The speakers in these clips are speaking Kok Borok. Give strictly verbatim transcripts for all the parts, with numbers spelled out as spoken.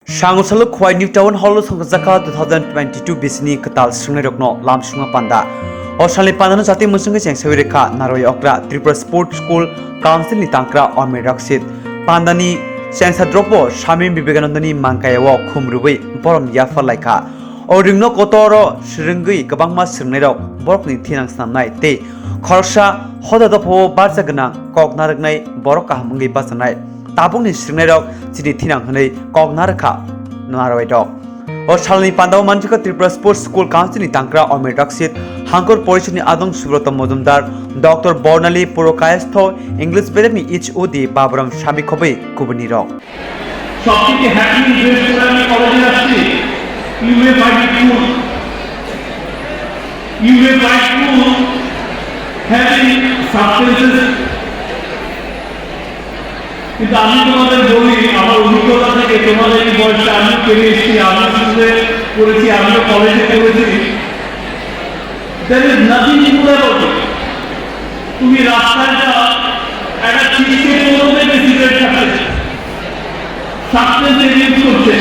Sangosalo Khowai New Town Hall o songkha two thousand twenty-two bisini kwtal swrwngnairokno lamsungma panda. O salni pandano jati mwswngwi chengsawi rekha narwi okra Tripura Sports School Council ni tangkra Omir Rakshit. Pandani chengsa dropo Swami Vivekanandani mangkaya o khum rwui borom yapha laikha. O ringno kotoro swrwngwi kwbangma swrwngnairok borokni thinang snamnai tei khoroksa hoda dophao barja gwnang kok narwknai borok kaham wngwi bachanai. Tabukni swrwngnairok chini thinang hwnwi kok narwkha narwai rok. O salni pandao manjikha Tripura Sports School Council ni tangkra Omir Rakshit, Hangkor Porishad ni adong Subroto Mojumdar, Doctor Bornali Puro Kayastho, English Bedek ni H O D Baburam Sami khobwi kubuni rok. সবথেকে happy dress পরে আমি কলেজে আসছি। You may find it cool. You may find cool having substances. কিন্তু আমি তোমাদের বলি, আমার অভিজ্ঞতা থেকে, তোমাদের এই বয়সটা আমিও পেরিয়ে এসেছি, আমিও স্কুলে পড়েছি, আমিও কলেজে পড়েছি। There is nothing cool about it. তুমি রাস্তায় যাও, একটা চিপসে পনেরো থেকে সিগারেট খাচ্ছে, সাবস্টেন্স ইউজ করছে,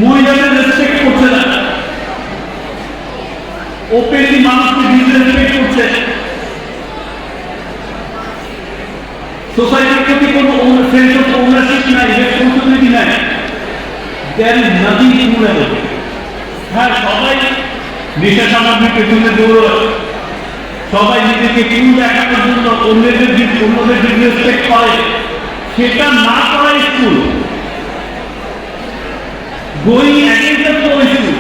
মহিলাদের রেসপেক্ট করছে না, ওপেনলি মানুষকে ডিসরেসপেক্ট করছে, সোসাইটির প্রতি কোনো সেন্স অফ ওনারশিপ নাই, রেসপন্সিবিলিটি নাই। There is nothing cool about it. হ্যাঁ, সবাই নেশা সামগ্রীর পেছনে দৌড়ায়, সবাই নিজেকে কুল দেখানোর জন্য অন্যদের ডিস-, অন্যদের ডিসরেসপেক্ট করে, সেটা না করাই কুল। Going against the flow is cool.